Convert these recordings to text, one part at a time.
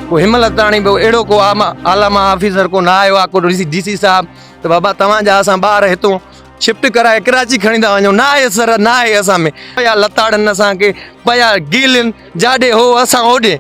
ڪو هن مهل تاڻي به اهڙو ڪو اعليٰ مان آفيسر ڪو نه آيو آهي ڪو ڊي سي صاحب ته بابا توهان جا اسان ٻار هتون شفٽ ڪرائي ڪراچي کڻي ٿا وڃون نه آهي سر نه آهي اسان ۾ پيا لتاڙن اسان کي پيا گيلن جاڏي هو اسان اوڏي.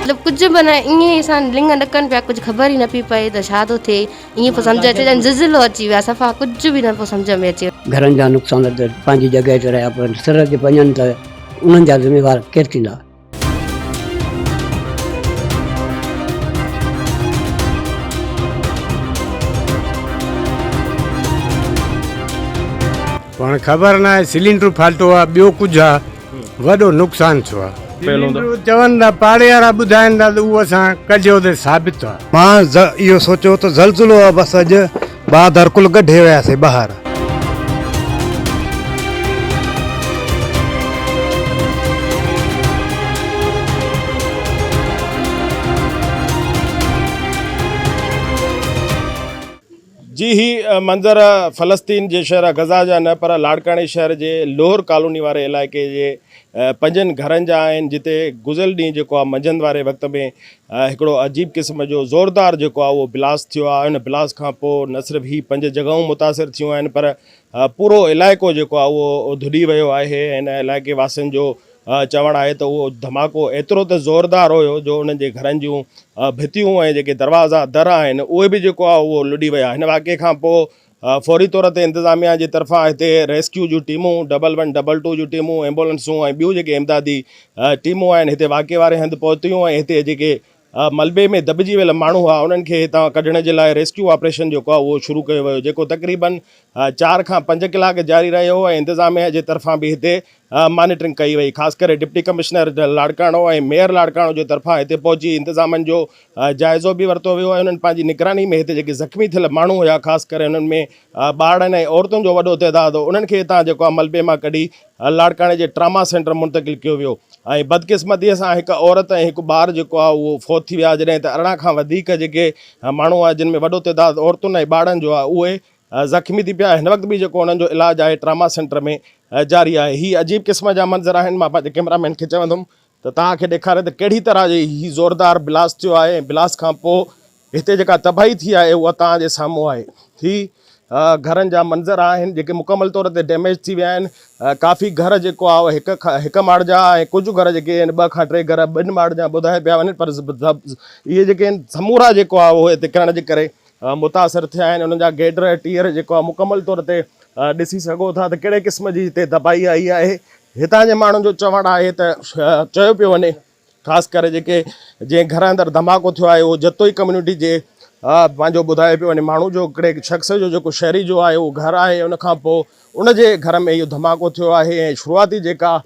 مطلب ڪجهه به نه ائين ئي اسان لڱ ڏڪن پيا ڪجهه خبر ئي نه پئي پئي ته ڇا ٿو ٿئي ائين پيو سمجهه اچي ڄڻ زلزلو اچي ويو آهي صفا ڪجهه به نه پيو سمجهه ۾ اچي. گهرن جا نقصان ته پنهنجي جڳهه تي رهيا پر سر تي وڃن ته انهن جا ذميوار ڪير ٿيندا؟ پاڻ خبر ناهي سلينڊر ڦاٽو آ ٻيو ڪجهه آ وڏو نقصان ٿيو آ. سلينڊر چون ٿا پاڙي وارا ٻڌائن ٿا ته اهو اسان ڪڍيو ته ثابت آ. مان اهو سوچيو ته زلزلو آ بس اڄ بادر ڪل ڳڍي وياسي ٻاهر. جي هي منظر فلسطين جي شهر غزه جا نه پر لاڙڪاڻي شهر جي لوهر ڪالوني واري علائقي جي پنجن گهرن جا آهن جتي گذريل ڏينهن جيڪو آهي منجهند واري وقت ۾ هڪڙو عجيب قسم جو زوردار جيڪو آهي اهو بلاسٽ ٿيو آهي ان بلاسٽ کان پوء نه صرف هي پنج جڳهون متاثر ٿيون آهن پر پورو علائقو جيڪو آهي اهو ڌڏي ويو آهي هن علائقي واسين جو چوڻ آهي ته اهو ڌماڪو ايترو ته زوردار هيو جو انهن جي گهرن جون ڀتيون ۽ جيڪي دروازا در آهن اهي به جيڪو آهي اهو لڏي ويا هن واقعي کان پوء فوري طور تي انتظاميا جي طرفان هتي ريسڪيو جون ٽيمون ڊبل ون ڊبل ٽو جون ٽيمون ايمبولنسون ۽ ٻيون جيڪي امدادي ٽيمون آهن هتي واقعي واري هنڌ پهتيون ۽ هتي جيڪي ملبي ۾ دٻجي ويل ماڻهو هئا انهن کي هتان ڪڍڻ جي لاء ريسڪيو آپريشن جيڪو آهي اهو شروع ڪيو ويو جيڪو تقريبن چار کان پنج ڪلاڪ جاري رهيو ۽ انتظاميا جي طرفان به هتي مانيٽرنگ ڪئي وئي خاص ڪري deputy commissioner Larkana ۽ mayor Larkana جي طرفان هتي پهچي انتظامن جو جائزو به ورتو ويو ۽ انهن پنهنجي نگراني ۾ هتي جيڪي زخمي ٿيل ماڻهو هيا خاص ڪري انهن ۾ ٻارڙن ۽ عورتن جو وڏو تعداد هو انهن کي هتان جيڪو آهي ملبي مان ڪڍي لاڙڪاڻي جي ٽراما سينٽر منتقل ڪيو ويو ۽ بدقسمتي سان هڪ عورت ۽ هڪ ٻار جيڪو آهي اهو فوت ٿي ويا جڏهن ته 18 کان وڌيڪ جيڪي ماڻهو آهن جن ۾ وڏو تعداد عورتن ۽ ٻارڙن جو آهي اهي زخمي ٿي پيا هن وقت به جيڪو انهن جو علاج آهي ٽراما سينٽر ۾ جاري آهي هي عجيب قسم جا منظر آهن مان پنهنجي ڪيمرا مين کي چوندم ته توهان کي ڏيکاري ته ڪهڙي طرح جي هي زوردار بلاسٽ ٿيو آهي ۽ بلاسٽ کان پوء هتي جيڪا تباهي ٿي آهي اها توهان جي سامهون آهي هي گهرن جا منظر آهن جيڪي مڪمل طور تي ڊيميج ٿي ويا آهن ڪافي گهر جيڪو آهي هڪ هڪ ماڙ جا ۽ ڪجهه گهر جيڪي آهن ٻه کان ٽي گهر ٻن ماڙ جا ٻڌايا پيا وڃن پر اهي جيڪي آهن سمورا جيڪو آهي اهو هتي ڪرڻ جي ڪري متاثر ٿيا آهن انهن جا گيڊر ٽيئر جيڪو آهي مڪمل طور تي ڏسي سگهو ٿا ته ڪهڙي قسم جي هتي تباهي آئي آهي هتان جي ماڻهن جو چوڻ آهي ته چيو پيو وڃي خاص ڪري جيڪي جنهن گهر اندر ڌماڪو ٿيو آهي اهو جتوئي ڪميونٽي جي پنهنجو ٻڌايو پيو وڃي ماڻهو جو هڪڙي شخص جو جيڪو شهري جو آهي اهو گهر آهي ان کان پوء ان جي گهر ۾ اهو ڌماڪو ٿيو آهي ۽ شروعاتي جيڪا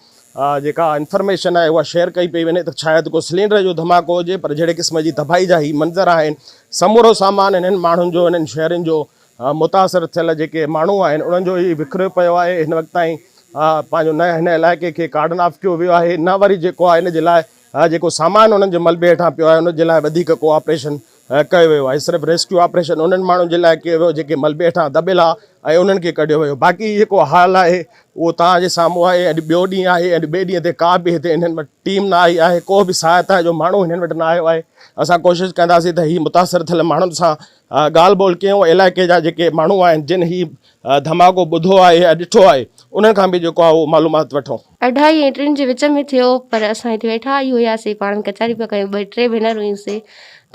جيڪا انفارميشن آهي اها شيئر ڪئي پئي وڃي ته شايد ڪو سلينڊر جو ڌماڪو هجي پر جهڙي قسم جي تباهي جا هي منظر آهن سمورو سامان انهن ماڻهن جو انهن شهرين جو متاثر ٿيل جيڪي ماڻهو آهن انهن جو ئي وکريو پيو آهي هن وقت تائين پنهنجو نه هن علائقي کي ڪارڊن آف ڪيو ويو آهي نه وري جيڪو آهي ان جي لاء جيڪو سامان انهن جي ملبي هيٺان پيو آهي ان جي لاء وڌيڪ ڪو آپريشن ڪيو ويو آهي صرف ريسڪيو آپريشن انهن ماڻهن جي لاء ڪيو ويو جيڪي ملبي هيٺان دٻيل ها ۽ انهن کي ڪڍيو ويو باقي جيڪو حال آهي اهو توهان جي سامهون آهي اڄ ٻيو ڏينهن آهي اڄ ٻئي ڏينهن تي ڪا به هتي انهن وٽ ٽيم نه آئي آهي ڪو به سهائتا جو ماڻهو هنن وٽ نه آيو آهي اسان ڪوشش ڪنداسين ته هي متاثر ٿيل ماڻهن سان ڳالهه ٻولهه ڪيون علائقي جا جيڪي ماڻهو آهن جن هي ڌماڪو ٻڌو آهي يا ڏٺو آهي انهن کان به جيڪو آهي اهو معلومات وٺون. اڍائي ۽ ٽن جي وچ ۾ ٿيو پر اسان هتي ويٺا ئي هياسين پاڻ ۾ ڪچهري پيا ڪيون ٻه ٽي ڀينرون هيون سي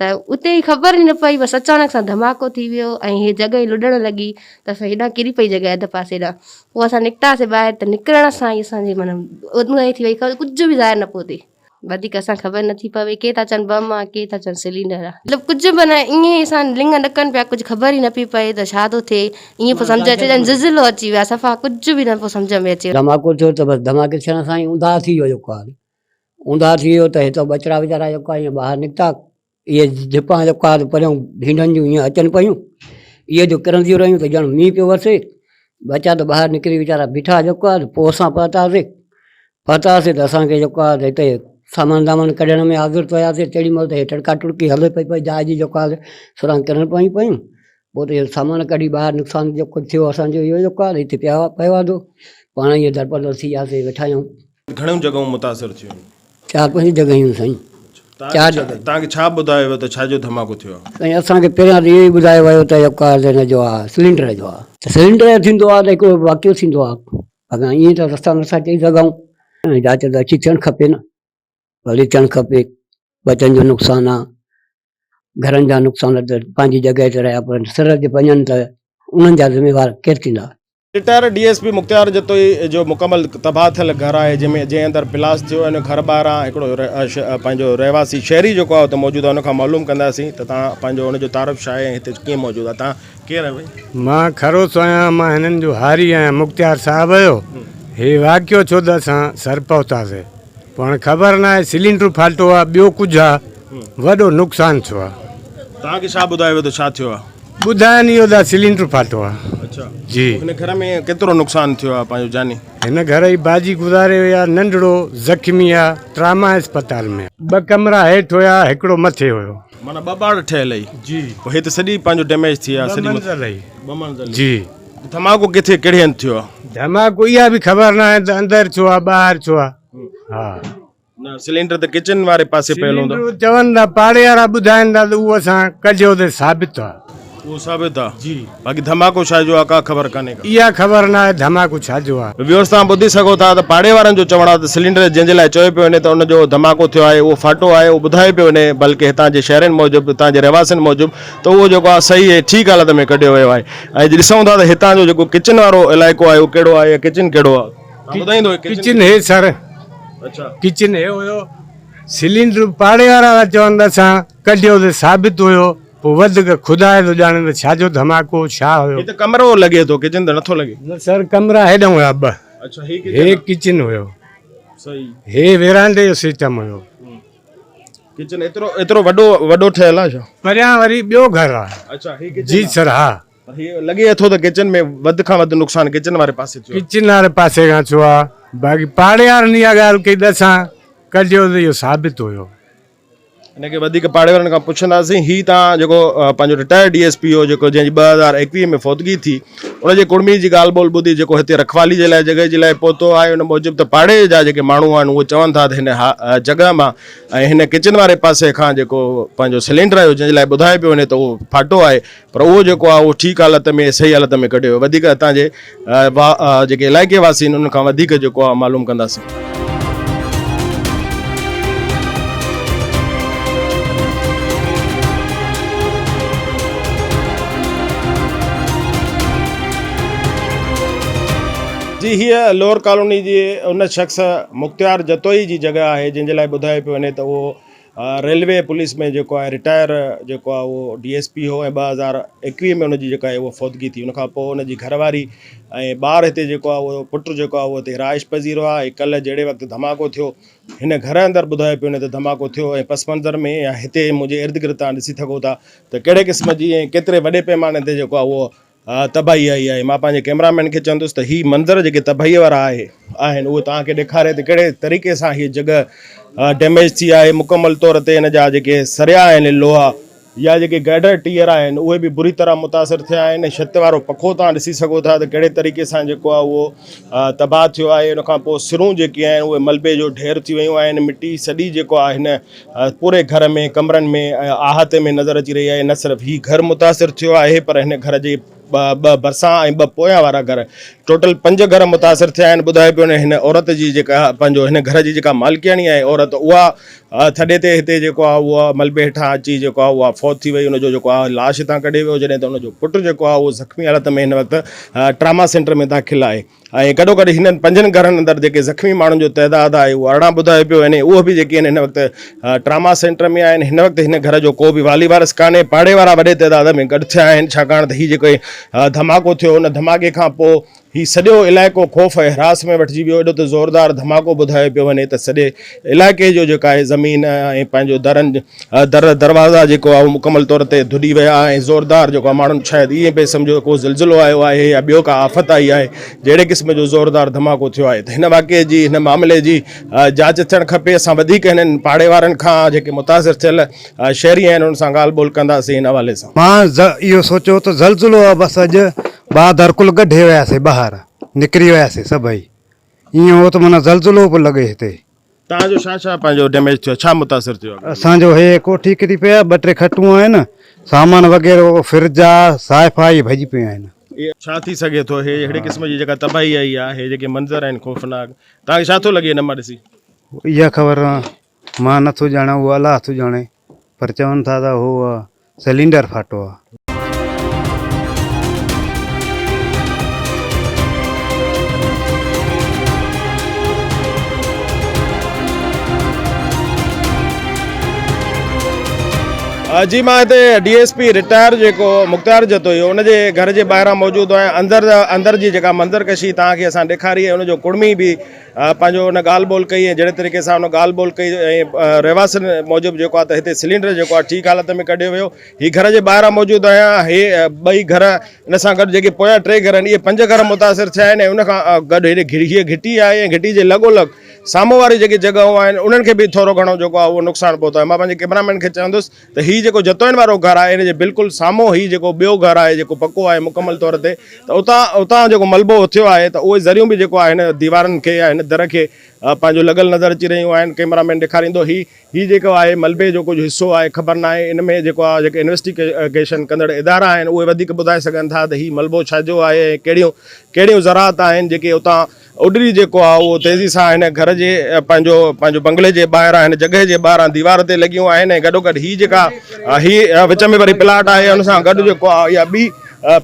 ته اتي ئي خبر ئي نه پئي بس اچانڪ سان ڌماڪو ٿي ويو ۽ هي جڳهه ئي لڏڻ لڳي ته اسان هيڏانهن ڪري پئي جڳهه اڌ پاسي ڏانهن پوء اسان نڪتاسين ٻاهر ته نڪرڻ سان ئي اسان جي معنيٰ اونداهي ٿي وئي ڪجهه به ظاهر نه پيو ٿئي. وڌيڪ اسان کي خبر نٿي پوي ڪي ٿا چون بم آ ڪي ٿا چون سلينڊر آ مطلب ڪجهه به نه ائين ئي اسان لڱ ڏڪن پيا ڪجهه خبر ئي نه پئي پئي ته ڇا ٿو ٿئي ائين پيو سمجهه اچي ڄڻ زلزلو اچي ويو آ صفا ڪجهه به نه پيو سمجهه ۾ اچي. ڌماڪو ٿيو ته بس ڌماڪي ٿيڻ سان ئي اونداهه ٿي ويو جيڪو آهي اونداهه ٿي ويو ته هتان ٻچڙا ويچارا جيڪو آهي ائين ٻاهر نڪتا اهي ڌپان جيڪو آهي پريون ڍينڍن جون ائين اچن پيون اهي جو ڪرنديون رهيون ته ڄڻ مينهن پيو وسي ٻچا ته ٻاهر نڪري ويچارا بيٺا جيڪو آهي پوء اسان پهتاسي پهتاسي ته اسانکي جيڪو آهي ته هتي سامان دامان ڪڍڻ ۾ حاضر ٿياسي تيڏي مهل ته هي ٽڙڪا ٽڙڪي هلي پئي پئي جاء جي جيڪو آهي سران ڪرڻ پيون پيون. پوء ته اهو سامان ڪڍي ٻاهر نقصان جيڪو ٿيو اسان جو اهو جيڪو آهي هتي پيا پيو آهي پاڻ ائين درپدر ٿي وياسي ويٺا آهيون. گهڻيون جڳهون متاثر ٿيون آهن؟ چار پنج جڳهيون سائين. چار جڳهيون. توهان کي ڇا ٻڌايو ويو ته ڇا جو ڌماڪو ٿيو آهي؟ سائين اسان کي پهريان ته اهو ئي ٻڌايو ويو ته اهو ڪار هن جو آهي سلينڊر جو آهي ته سلينڊر جو ٿيندو آهي ته هڪڙو واقعو ٿيندو آهي اڳيان ائين ته رستا نٿا چئي سگهون جاچ ته اچي ٿيڻ کپي نه ڀلي ٿيڻ کپي ٻچن جو نقصان آ گهرن جا نقصان ته پنهنجي جڳهه تي رهيا پر سر تي وڃن ته انهن جا ذميوار ڪير ٿيندا. Retire D S P Mukhtiar Jatoi جو مڪمل تباهه ٿيل گهر آهي جنهن ۾ جنهن اندر بلاسٽ ٿيو ان گهر ٻاهران هڪڙو پنهنجو رهواسي شهري جيڪو آهي اتي موجود آهي ان کان معلوم ڪنداسين ته تان پنهنجو ان جو تعارف ڇا آهي ۽ هتي ڪيئن موجود آهي تان ڪير آهيو ڀائي؟ مان کروس آهيان مان هنن جو هاري آهيان مختيار صاحب جو هي واقعو ڇو ته اسان سر پهتاسي پوء هاڻي خبر ناهي سلينڊر ڦاٽو آ ٻيو ڪجهه آ وڏو نقصان ٿيو آ. توهان کي ڇا ٻڌايو ويو ته ڇا ٿيو آ؟ ٻڌاين اهو ته سلينڊر ڦاٽو آ. اڇا جي. هن گهر ۾ ڪيترو نقصان ٿيو آ پنهنجو جاني؟ هن گهر جي باجي گذاري وئي آ ننڍڙو زخمي آ ٽراما اسپتال ۾. ٻه ڪمرا هيٺ هيا هڪڙو مٿي هيو. معنيٰ ٻه ٻاڙ ٺهيل هئي. جي. پوء هي ته سڄي پنهنجو ڊيميج ٿي آ ٻه سڄي منزل هئي. ٻه منزل. جي. ڌماڪو ڪٿي ڪهڙي هنڌ ٿيو آ؟ ڌماڪو اها به خبر ناهي ته اندر ڇو آ ٻاهر ڇو آ. ها. نه سلينڊر ته ڪچن واري پاسي پيل هوندو. سلينڊر چون ٿا پاڙي وارا ٻڌائن ٿا ته اهو اسان ڪڍيو ته ثابت آ. اهو ثابت آ. جي. باقي ڌماڪو ڇا جو آ ڪا خبر ڪانهي ڪا. اها خبر ناهي ڌماڪو ڇا جو آ. ويورز توهان ٻڌي سگهو ٿا ته پاڙي وارن جو چوڻ آ ته سلينڊر جنهن جي لاء چيو پيو وڃي ته ان جو ڌماڪو ٿيو آهي اهو ڦاٽو آهي اهو ٻڌايو پيو وڃي بلڪه هتان جي شهرين موجب هتان جي رهواسين موجب ته اهو جيڪو آ صحيح ۽ ٺيڪ حالت ۾ ڪڍيو ويو آهي ۽ ڏسون ٿا ته هتان جو جيڪو ڪچن وارو علائقو آهي اهو ڪهڙو آهي يا ڪچن ڪهڙو آ. ٻڌائيندو ڪچن هي سر اڇا ڪچن هي هيو سلينڊر پاڙي وارا ٿا چون ته اسان ڪڍيو ته ثابت هيو پوء وڌيڪ خدا ئي ٿو ڄاڻي ته ڇا جو ڌماڪو ڇا هيو. هي ته ڪمرو لڳي ٿو ڪچن ته نٿو لڳي. نه سر ڪمرا هيڏانهن هيا ٻه. اڇا هي ڪچن هي ڪچن هيو. صحيح. هي ورانڊي جو سسٽم هيو. ڪچن ايترو ايترو وڏو وڏو ٺهيل آ ڇا؟ پريان وري ٻيو گهر آ. اڇا هي ڪچن جي سر ها. پر هي لڳي اٿو ته ڪچن ۾ وڌ کان وڌ نقصان ڪچن واري پاسي ٿيو آهي. ڪچن واري پاسي کان ٿيو آهي باقي پاڙي وارن اها ڳالهه ڪئي ته اسان ڪڍيو ته اهو ثابت هيو. ان کي وڌيڪ پاڙي وارن کان پڇنداسين. هي تان جيڪو پنهنجو رٽائرڊ ڊي ايس پي هو جيڪو جنهن جي 2021 ۾ فوتگي ٿي ان جي ڪڙمي جي ڳالهه ٻولهه ٻڌي جيڪو هتي رکوالي جي لاء جڳهه جي لاء پهتو آهي ان موجب ته پاڙي جا جيڪي ماڻهو آهن اهي چون ٿا ته هن جڳهه مان ۽ هن ڪچن واري پاسي کان جيڪو پنهنجو سلينڊر آيو جنهن جي لاء ٻڌايو پيو وڃي ته اهو ڦاٽو آهي پر اهو جيڪو آهي اهو ٺيڪ حالت ۾ صحيح حالت ۾ ڪڍيو ويو وڌيڪ هتان جي جيڪي علائقي واسي آهن انهن کان وڌيڪ جيڪو آهي معلوم ڪنداسين. جي هيء لوئر ڪالوني جي ان شخص مختيار جتوئي جي جڳهه آهي جنهن جي لاء ٻڌايو پيو وڃي ته اهو ريلوي پوليس ۾ جيڪو آهي رٽائر جيڪو آهي اهو ڊي ايس پي هو ۽ 2021 ۾ ان جي جيڪا آهي اها فوتگي ٿي ان کان پوء ان جي گهر واري ۽ ٻار هتي جيڪو آهي اهو پٽ جيڪو آهي اهو هتي رهائش پذير هئا ۽ ڪلهه جهڙي وقت ڌماڪو ٿيو هن گهر اندر ٻڌايو پيو وڃي ته ڌماڪو ٿيو ۽ پس منظر ۾ يا هتي منهنجي ارد گرد تان ڏسي سگهو ٿا ته ڪهڙي قسم جي ۽ ڪيتري وڏي پيماني تي جيڪو آهي اهو تباهي آئي آهي مان پنهنجي ڪئميرا مين کي چوندس ته هي منظر جيڪي تباهي وارا آهي آهن اهي توهان کي ڏيکاري ته ڪهڙي طريقي سان هي جڳهه ڊيميج ٿي آهي مڪمل طور تي هن جا جيڪي سريا آهن لوها يا جيڪي گرڊر ٽيئر آهن اهي به بري طرح متاثر ٿيا آهن ۽ ڇت وارو پکو توهان ڏسي سگهو ٿا ته ڪهڙي طريقي سان جيڪو آهي اهو تباهه ٿيو آهي ان کان پوء سرون جيڪي آهن اهي ملبي جو ڍير ٿي ويون آهن مٽي سڄي جيڪو آهي هن پوري گهر ۾ ڪمرن ۾ ۽ احاطي ۾ نظر اچي رهي آهي نه صرف هي گهر متاثر ٿيو آهي پر هن گهر جي ٻه ڀرسان ۽ ٻه پويان وارا گهر ٽوٽل پنج گهر متاثر ٿيا آهن ٻڌايو پيو وڃي هن عورت جي جيڪا پنهنجو هن گهر جي جيڪا مالڪياڻي آهي عورت اها ٿڏي تي هتي جيڪو آهي اها ملبي هيٺان اچي جيڪو آهي اها فوت ٿي وئي ان جو جيڪو آهي لاش هتان ڪڍي ويو جڏهن ته ان جو پٽ جيڪو آهي اهو زخمي حالت ۾ هن وقت ٽراما سينٽر ۾ داخل آهي ۽ گڏوگڏ هنن پنجن گهرن اندر جيڪي زخمي ماڻهن جو تعداد آهي اهو 18 ٻڌايو پيو وڃي اهو به جيڪي آهن هن وقت ٽراما سينٽر ۾ آهن هن وقت هن گهر جو ڪو به والي وارث ڪانهي پاڙي وارا وڏي تعداد ۾ گڏ ٿيا آهن ڇاڪاڻ ته هي جيڪو ڌماڪو ٿيو ان ڌماڪي کان پوء هي سڄو علائقو خوف ۽ هراس ۾ وٺجي ويو، ايڏو ته زوردار ڌماڪو ٻڌايو پيو وڃي ته سڄي علائقي جو جيڪا آهي زمين ۽ پنهنجو درن در دروازا جيڪو آهي اهو مڪمل طور تي ڌڏي ويا ۽ زوردار جيڪو آهي ماڻهن شايد ائين پئي سمجهيو ڪو زلزلو آيو آهي يا ٻيو ڪا آفت آئي آهي جهڙي قسم جو زوردار ڌماڪو ٿيو آهي ته هن واقعي جي هن معاملي جي جاچ ٿيڻ کپي اسان وڌيڪ هنن پاڙي وارن کان جيڪي متاثر ٿيل شهري آهن انهن سان ڳالهه ٻولهه ڪنداسين هن حوالي سان. مان اهو سوچيو ته زلزلو آ بس اڄ ٻاهر درڪل ڪڍي وياسي ٻاهر نڪري وياسي سڀئي ائين هو ته معنيٰ زلزلو پيو لڳي هتي. توهان جو ڇا ڇا پنهنجو ڊيميج ٿيو ڇا متاثر ٿيو آ؟ اسان جو هي ڪوٺي ڪري پئي آ ٻه ٽي کٽون آهن سامان وغيره فرج آ صائفا اهي ڀڄي پيون آهن. ڇا ٿي سگهي ٿو هي اهڙي قسم جي جيڪا تباهي آئي آ هي جيڪي منظر آهن خوفناڪ توهان کي ڇا ٿو لڳي هن مان ڏسي؟ اها خبر مان نٿو ڄاڻان اهو الله ٿو ڄاڻي پر چون ٿا ته هو سلينڊر ڦاٽو آ. جي مان هتي ڊي ايس پي رٽائر جيڪو مختيار جتوئي ان جي گهر جي ٻاهران موجود آهيان اندر اندر جي جيڪا منظر ڪشي توهان کي اسان ڏيکاري ۽ ان جو ڪڙمي به پنهنجو ان ڳالهه ٻولهه ڪئي ۽ جهڙي طريقي سان ان ڳالهه ٻولهه ڪئي ۽ رهواسين موجب جيڪو آهي ته هتي سلينڊر جيڪو آهي ٺيڪ حالت ۾ ڪڍيو ويو هي گهر جي ٻاهران موجود آهيان هي ٻئي گهر ان سان گڏ جيڪي پويان ٽي گهر آهن اهي پنج گهر متاثر ٿيا آهن ۽ ان کان گڏ هيڏي هيء گهٽي آهي ۽ گهٽي جي لڳو لڳ سامهون واري جيڪي جڳهون آهن انهن کي به ٿورو گهڻو جيڪو آهي اهو نقصان پهتو آهي مان پنهنجي ڪئميرا مين کي چوندس ته هي جيڪو جتوئين وارو گهر آهي ان جي بلڪل سامهون هي جيڪو ٻيو گهر آهي جيڪو پڪو آهي مڪمل طور تي ته اتان اتان جيڪو ملبو اٿيو آهي ته اهي ذريون به جيڪو آهي هن ديوارن کي يا هن در کي پنهنجو لڳل نظر اچي رهيون آهن ڪئميرا مين ڏيکاريندو هي هي جيڪو آهي ملبي جو ڪجهه حصو آهي خبر ناهي ان ۾ جيڪو آهي جيڪي انويسٽيگيشن ڪندڙ ادارا آهن اهي وڌيڪ ٻڌائي سگهن ٿا ته هي ملبو ڇا جو آهي ۽ ڪهڙيون ڪهڙيون زراعت آهن جيڪي اتان اڏري جيڪو آ اهو تيزي سان هن گهر جي پنهنجو پنهنجو بنگلي جي ٻاهران هن جڳهه جي ٻاهران ديوار تي لڳيون آهن ۽ گڏوگڏ هي جيڪا هي وچ ۾ وري پلاٽ آهي ان سان گڏ جيڪو آ اها ٻي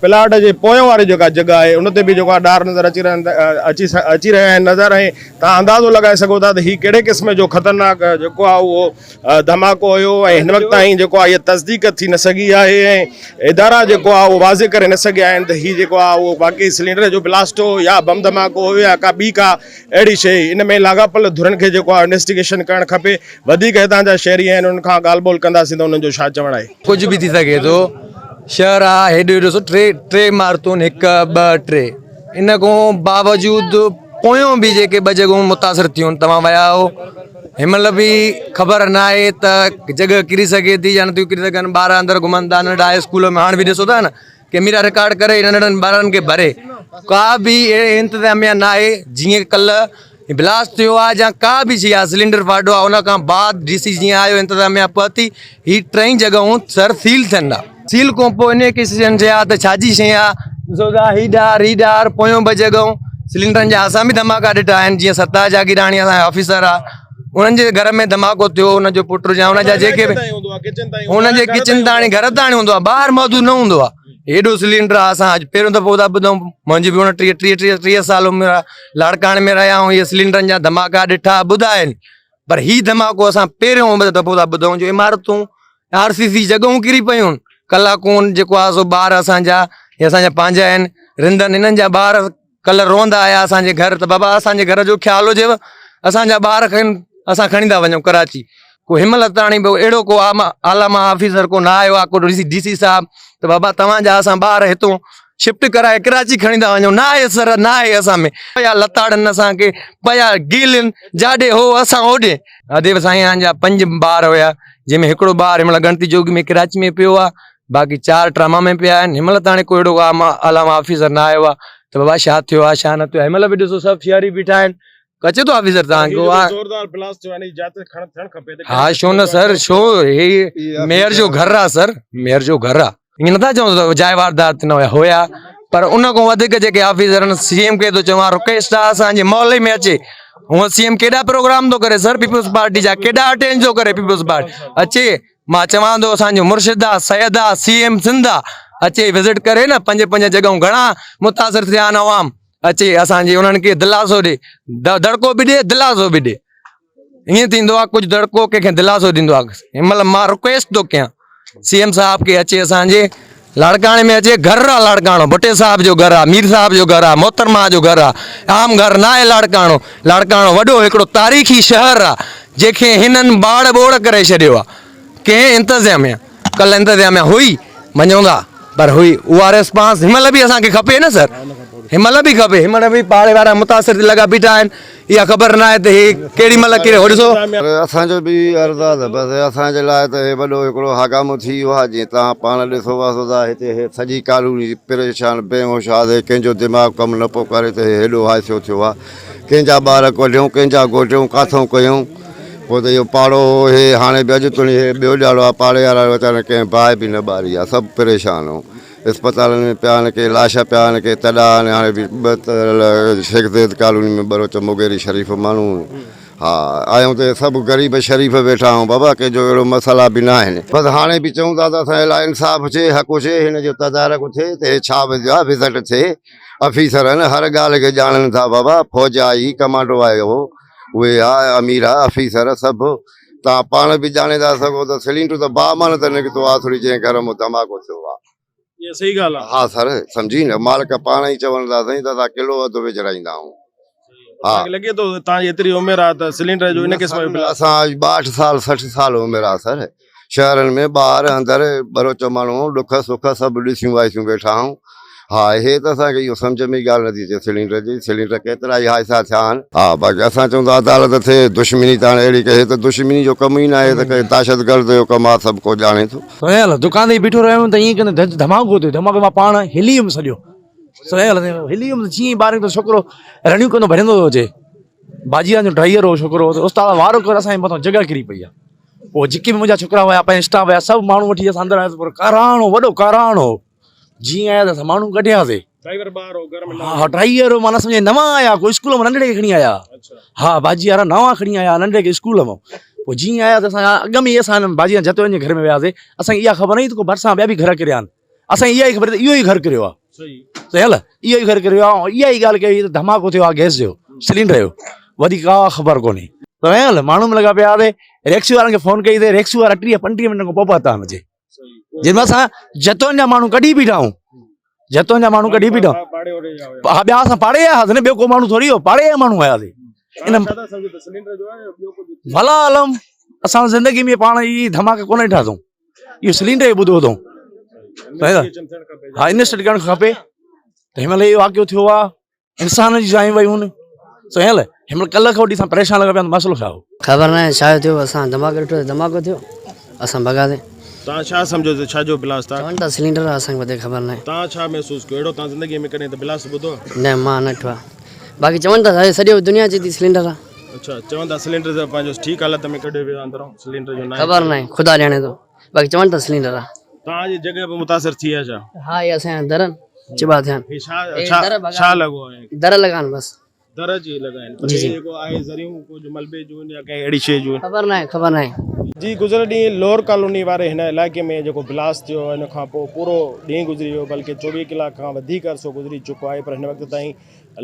پلاٽ جي پويان واري جيڪا جڳهه آهي ان تي به جيڪو آ ڏار نظر اچي رهيا اچي اچي رهيا آهن نظر ۽ توهان اندازو لڳائي سگهو ٿا ته هي ڪهڙي قسم جو خطرناڪ جيڪو آ اهو ڌماڪو هيو ۽ هن وقت تائين جيڪو آهي اها تصديق ٿي نه سگهي آهي ۽ ادارا جيڪو آهي اهو واضح ڪري نه سگهيا آهن ته هي جيڪو آهي اهو واقعي سلينڊر جو بلاسٽ هو يا بم ڌماڪو هيو يا ڪا ٻي ڪا اهڙي شيء ان ۾ لاڳاپيل ڌرين کي جيڪو آهي انويسٽيگيشن ڪرڻ کپي وڌيڪ هتان جا شهري آهن انهن کان ڳالهه ٻولهه ڪنداسين ته انهن جو ڇا چوڻ آهي. ڪجهه به ٿي سگهي ٿو شهر آ هيڏو ڏسو ٽي ٽي عمارتون هڪ ٻه ٽي ان کان باوجود پويون به جيڪي ٻه جڳهون متاثر ٿيون توهان ويا آهو هن مهل به خبر نه آهي ته جڳهه ڪري سگهي ٿي يا نٿيون ڪري سگهن ٻار اندر گهمن ٿا ننڍڙا اسڪول ۾ هاڻ به ڏسو ٿا نه ڪيميرا رڪارڊ ڪري ننڍڙن ٻارن کي ڀري ڪا به اهڙي انتظاميا نه آهي جيئن ڪلهه بلاسٽ ٿيو آهي يا ڪا به شي آهي سلينڊر ڦاٽو آهي ان کان بعد ڊي سي جيئن آيو انتظاميا پهتي هي ٽئي جڳهون سر سيل ٿين ها سيل کان پوء ان قسم جي آ ته ڇا جي شي آ ڏسو ٿا هي ڏار هي ڏار پويون ٻه جڳهون سلينڊرن جا اسان به ڌماڪا ڏٺا آهن جيئن ستار جاگيراڻي اسان جو آفيسر آ انهن جي گهر ۾ ڌماڪو ٿيو ان جو پٽ يا ان جا جيڪي به ان جي ڪچن تاڻي گهر تاڻي هوندو آ ٻاهر موجود نه هوندو آ هيڏو سلينڊر آ اسان اڄ پهريون دفعو ٿا ٻڌون منهنجي به اڻٽيهه ٽيهه ٽيهه ٽيهه سال عمر آ لاڙڪاڻي ۾ رهيا آهيون اهي سلينڊرن جا ڌماڪا ڏٺا ٻڌا آهن پر هي ڌماڪو اسان پهريون دفعو ٿا ٻڌون جو عمارتون آر سي سي جڳهون ڪري پيون ڪلاڪون جيڪو آهي سو ٻار اسان جا هي اسان جا پنهنجا آهن رندن انهن جا ٻار ڪلهه روئندا آيا اسان جي گهر ته بابا اسان جي گهر جو خيال هجيو اسان جا ٻار کن اسان کڻي ٿا وڃون ڪراچي ڪو هن مهل تاڻي به اهڙو ڪو اعليٰ مان آفيسر ڪو نه آيو آهي ڪو ڊي سي ڊي سي صاحب ته بابا توهان جا اسان ٻار هتون شفٽ ڪرائي ڪراچي کڻي ٿا وڃون نه آهي سر نه آهي اسان ۾ پيا لتاڙن اسان کي پيا گيلن جاڏي هو اسان اوڏي اديب سائين جا پنج ٻار هيا جنهن ۾ هڪڙو ٻار هن مهل ڳڻتي جوڳي ۾ ڪراچي ۾ پيو آهي باقي چار ٽراما ۾ پيا آهن هن مهل تاڻي ڪو اهڙو اعليٰ آفيسر نه آيو آهي ته بابا ڇا ٿيو آهي ڇا نه ٿيو آهي هن مهل به ڏسو سڀ شهري بيٺا آهن اچي ٿو آفيسر تان هي جيڪو زوردار بلاسٽ ٿيو آهي ان جي جاچ کڻ ٿيڻ کپي ته ها شو نه سر شو هي ميئر جو گهر آ سر ميئر جو گهر آ ائين نٿا چون ته جاء واردات نه هيا هيا پر ان کان وڌيڪ جيڪي آفيسر آهن سي ايم کي ٿو چوان رڪويسٽ آ اسان جي محلي ۾ اچي هونء سي ايم ڪيڏا پروگرام ٿو ڪري سر پيپلز پارٽي جا ڪيڏا اٽينڊ ٿو ڪري پيپلز پارٽي اچي مان چوان ٿو اسان جو مرشد آ سيد آ سي ايم سنڌ آ اچي وزٽ ڪري نه پنج پنج جڳهون گهڻا متاثر ٿيا آهن عوام اچي اسان جي انهن کي دلاسو ڏي دڙڪو به ڏي دلاسو به ڏي ائين ٿيندو آ ڪجهه دڙڪو ڪنهن کي دلاسو ڏيندو آ هن مهل مان رڪويسٽ ٿو ڪيان سي ايم صاحب کي اچي اسان جي لاڙڪاڻي ۾ اچي گهر آ لاڙڪاڻو ڀٽي صاحب جو گهر آ مير صاحب جو گهر آ محترمه جو گهر آ عام گهر نه آهي لاڙڪاڻو لاڙڪاڻو وڏو هڪڙو تاريخي شهر آ جنهن کي هنن ٻاڙ ٻوڙ ڪري ڇڏيو آ ڪنهن انتظاميا ڪل انتظاميا هئي مڃون ٿا پر هئي اها ريسپانس هن مهل به اسان کي کپي نه سر هن مهل به کپي هن مهل به پاڙي وارا متاثر لڳا بيٺا آهن اها خبر نه آهي ته هي ڪهڙي مهل ڪري هو ڏسو. پر اسان جو به عرض آهي ته بس اسان جي لاء ته هي وڏو هڪڙو هاگامو ٿي ويو آهي جيئن توهان پاڻ ڏسو واسو ٿا هتي هي سڄي ڪالوني پريشان بيهوش آهي ڪنهن جو دماغ ڪم نه پيو ڪري ته هي هيڏو حادثو ٿيو آهي ڪنهن جا ٻار ڪڍيون ڪنهن جا گهوٽيون ڪاٿئون ڪيون پوء ته اهو پاڙو هو هي هاڻي به اڄ توڻي هي ٻيو ڏهاڙو آهي پاڙي وارا ويچارن ڪنهن باهه به نه ٻاري آهي سڀ پريشان هو اسپتالن ۾ پيا آهن ڪي لاش پيا آهن ڪي تڏا آهن هاڻي به ٻه شيخ زيد ڪالوني ۾ ٻروچ مغيري شريف ماڻهو ها آهيون ته سڀ غريب شريف ويٺا آهيون بابا ڪنهن جو اهڙو مسئلا به نه آهن بس هاڻي به چئون ٿا ته اسان جي لاء انصاف ٿئي حق ٿئي هن جو تدارڪ ٿئي ته هي ڇا وڌيو آهي وزٽ ٿئي آفيسر آهن هر ڳالهه کي ڄاڻن ٿا بابا فوج آئي ڪمانڊو آيو اهي آ امير آ آفيسر سڀ توهان پاڻ به ڄاڻي ٿا سگهو ته سلينڊر ته باهه مان نه ته نڪتو آ ٿوري جنهن گهر مان ڌماڪو ٿيو آ. اها صحيح ڳالهه آ. ها سر سمجهي نه مالڪ پاڻ ئي چون ٿا سائين ته اسان ڪلو اڌ وجهرائيندا آهيون. ها. توهان کي لڳي ٿو توهان جي ايتري عمر آ ته سلينڊر جو ان قسم جو بلاس. اسان 62 سال 60 سال عمر آ سر شهرن ۾ ٻاهر اندر ٻروچ ماڻهو ڏک سک سڀ ڏسيون وائسيون ويٺا آهيون ها هي ته اسان کي اهو سمجهه ۾ ئي ڳالهه نٿي اچي سلينڊر جي سلينڊر ڪيترا ئي حادثا ٿيا آهن ها باقي اسان چئون ٿا عدالت ٿئي دشمني ته هاڻي اهڙي ڪهي ته دشمني جو ڪم ئي ناهي ته ڪنهن دهشتگرد جو ڪم آهي سڀ ڪو ڄاڻي ٿو. سهيل دڪان تي بيٺو رهيم ته ائين ڪندي ڌچ ڌماڪو ٿيو ڌماڪو مان پاڻ هلي ويم سڄو سهيل هلي ويم جيئن ئي ٻاهر نڪتو ڇوڪرو رڙيون ڪندو ڀڄندو ٿو اچي باجي جو ڊرائيور هو ڇوڪرو استاد وارو ڪر اسان جي مٿان جڳهه ڪري پئي آهي پوء جيڪي به منهنجا ڇوڪرا هيا پنهنجا اسٽاف هيا سڀ ماڻهو وٺي اسان اندر آياسين پورو ڪاراڻو وڏو ڪاراڻو هو جيئن آيا ته اسان ماڻهو ڪڍياسي ڊرائيور ٻاهر هو گهر ۾ نه ها ڊرائيور معنيٰ سمجهه نوان آيا ڪو اسڪول مان ننڍڙي کي کڻي آيا ها باجي وارا نوان کڻي آيا ننڍڙي کي اسڪول مان پوء جيئن آيا ته اسان اڳ ۾ ئي اسان باجي جتوئين جي گهر ۾ وياسي اسان کي اها خبر نه هئي ته ڪو ڀرسان ٻيا به گهر ڪريا آهن اسان کي اها ئي خبر ته اهو ئي گهر ڪريو آهي سهيل اهو ئي گهر ڪريو آهي اها ئي ڳالهه ڪئي ته ڌماڪو ٿيو آهي گئس جو سلينڊر جو وڌيڪ ڪا خبر ڪونهي سهيل ماڻهو به لڳا پيا آهي ريڪسي وارن کي فون ڪئي ته ريڪسي وارا 30 35 منٽن کان پوء پهتا آهن اچي جنهن ۾ اسان جتوئن جا ماڻهو ڪڍي بيٺا آهيون جتوئن جا ماڻهو ڪڍي بيٺا ها ٻيا اسان پاڙي آيا هئاسين نه ٻيو ڪو ماڻهو ٿوري هو پاڙي جا ماڻهو آياسين ان ڀلا عالم اسان زندگي ۾ پاڻ هي ڌماڪا ڪونه ڏٺا اٿئون اهو سلينڊر ئي ٻڌو اٿئون ها انويسٽيگيٽ ڪرڻ کپي ته هن مهل اهو واقعو ٿيو آهي انسان جي جايون ويون آهن سهيل هن مهل ڪلهه کان وٺي اسان پريشان لڳا پيا آهيون مسئلو ڇا هو خبر ناهي ڇا ٿيو اسان ڌماڪو ڏٺو ته ڌماڪو ٿيو اسان ڀڳاسين. توهان ڇا سمجهو ته ڇا جو بلاسٽ آ؟ چون ٿا سلينڊر آ اسان کي وڌيڪ خبر ناهي. توهان ڇا محسوس ڪيو اهڙو توهان زندگي ۾ ڪڏهن ته بلاسٽ ٻڌو آ؟ نه مان نه ڏٺو آ باقي چون ٿا سڄي دنيا چئي ٿي سلينڊر آ. اڇا چون ٿا سلينڊر ته پنهنجو ٺيڪ حالت ۾ ڪڍيو ويو آ اندرون سلينڊر جو ناهي. خبر ناهي خدا ڄاڻي ٿو باقي چون ٿا سلينڊر آ. توهان جي جڳهه به متاثر ٿي آ ڇا؟ ها هي اسان جا در چٻا ٿيا آهن. هي ڇا ڇا ڇا لڳو آهي؟ در لڳا آهن بس. در جي لڳا آهن پر هي جيڪو آهي ذريون ڪجهه ملبي جون يا ڪنهن اهڙي شيء جون. خبر ناهي خبر ناهي. جي گذريل ڏينهن لوئر ڪالوني واري هن علائقي ۾ جيڪو بلاسٽ ٿيو ان کان پوء پورو ڏينهن گذري ويو بلڪه 24 ڪلاڪ کان وڌيڪ عرصو گذري چڪو آهي پر هن وقت تائين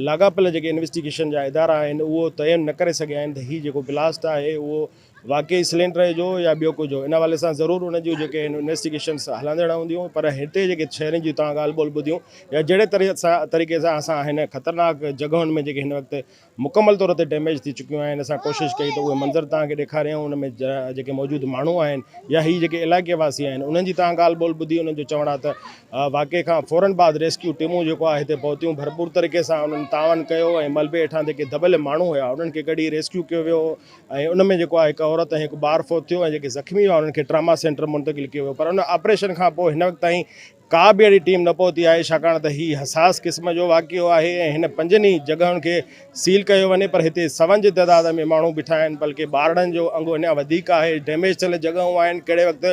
لاڳاپيل جيڪي انويسٽيگيشن جا ادارا آهن اهو تعين نه ڪري سگهيا آهن ته هي جيڪو بلاسٽ آهي اهو واقعي سلينڊر جو يا ٻيو ڪجهه ان حوالي سان ضرور ان جون جيڪي آهن انويسٽيگيشنس هلندڙ هونديون پر هتي جيڪي شهرين جون توهان ڳالهه ٻولهه ٻڌيون يا جهڙي طريقي سان اسان هن خطرناڪ جڳهن ۾ جيڪي هن وقت مڪمل طور تي ڊيميج ٿي چڪيون آهن اسان ڪوشش ڪئي ته اهي منظر توهان کي ڏيکاريون ان ۾ جيڪي موجود ماڻهو آهن يا هي جيڪي علائقي واسي آهن انهن جي توهان ڳالهه ٻولهه ٻڌي انهن جو چوڻ آهي ته واقعي کان فورن بعد ريسڪيو ٽيمون جيڪو آهي هتي پهتيون ڀرپور طريقي سان انهن تعاون ڪيو ۽ ملبي هيٺان جيڪي دٻيل ماڻهو هيا انهن کي ڪڍي ريسڪيو ڪيو ويو ۽ ان ۾ جيڪو آهي هڪ عورت ۽ هڪ ٻار فوت ٿيو ۽ جيڪي زخمي هئا انهن کي ٽراما سينٽر منتقل ڪيو ويو پر ان آپريشن کان پوء هن وقت تائين ڪا به اهڙي ٽيم نه پهتي آهي ڇاڪاڻ ته هي حساس قسم جو واقعو آهي ۽ هن پنجن ئي جڳهن کي سيل ڪيو وڃي پر هتي سون جي تعداد ۾ ماڻهو بيٺا آهن بلڪه ٻارڙن جو انگ اڃا وڌيڪ آهي ڊيميج ٿيل جڳهون آهن ڪهڙي وقت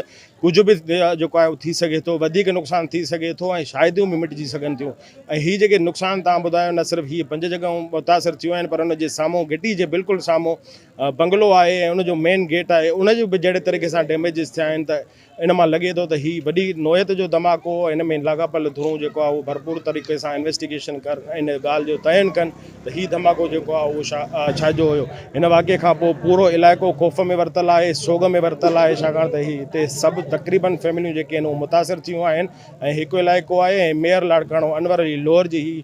ڪجهه به جيڪو آهي ٿي سگهي ٿو وڌيڪ نقصان ٿي سگهي ٿو ۽ شاهديون به مٽجي سگهن ٿيون ۽ هي جيڪي نقصان توهان ٻڌايو نه صرف هي پنج جڳهون متاثر ٿيون آهن پر ان جي سامهون گهٽي جي بلڪل سامهون بنگلو آهي ۽ ان جو مين گيٽ آهي ان جو به جهڙي طريقي سان ڊيميجز ٿيا آهن ته ان مان لڳي ٿو ته هي وڏي نوعيت جو ڌماڪو هو ان ۾ لاڳاپيل ڌرون جيڪو آهي اهو ڀرپور طريقي سان انويسٽيگيشن ڪر ۽ ان ڳالهه جو تعين ڪن ته هي ڌماڪو جيڪو آهي اهو ڇا جو هيو. هن واقعي کان پوء پورو علائقو خوف ۾ ورتل آهي، سوڳ ۾ ورتل آهي ڇاڪاڻ ته هي هتي سڀ تقريبن فيمليون جيڪي آهن اهي متاثر ٿيون آهن ۽ هڪ علائقو آهي ۽ ميئر لاڙڪاڻو انور علي لوهر جي هي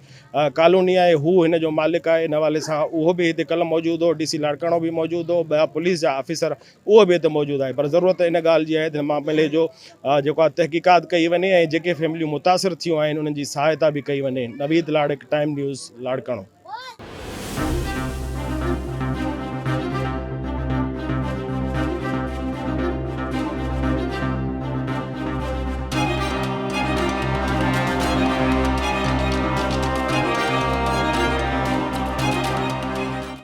ڪالوني آهي هو هن جو مالڪ آهي ان حوالي سان اهو به هتي ڪلهه موجود هو ڊي سي لاڙڪاڻو به موجود هو ٻيا پوليس جا آفيسر اهو به هتي موجود آهي پر ضرورت ان ڳالهه جي آهي ته هن معاملي جو جيڪو آهي تحقيقات ڪئي وڃي ۽ جيڪي فيمليون متاثر ٿيون آهن انهن جي سهائتا به ڪئي وڃي. Naveed Larik, time news, Larkana.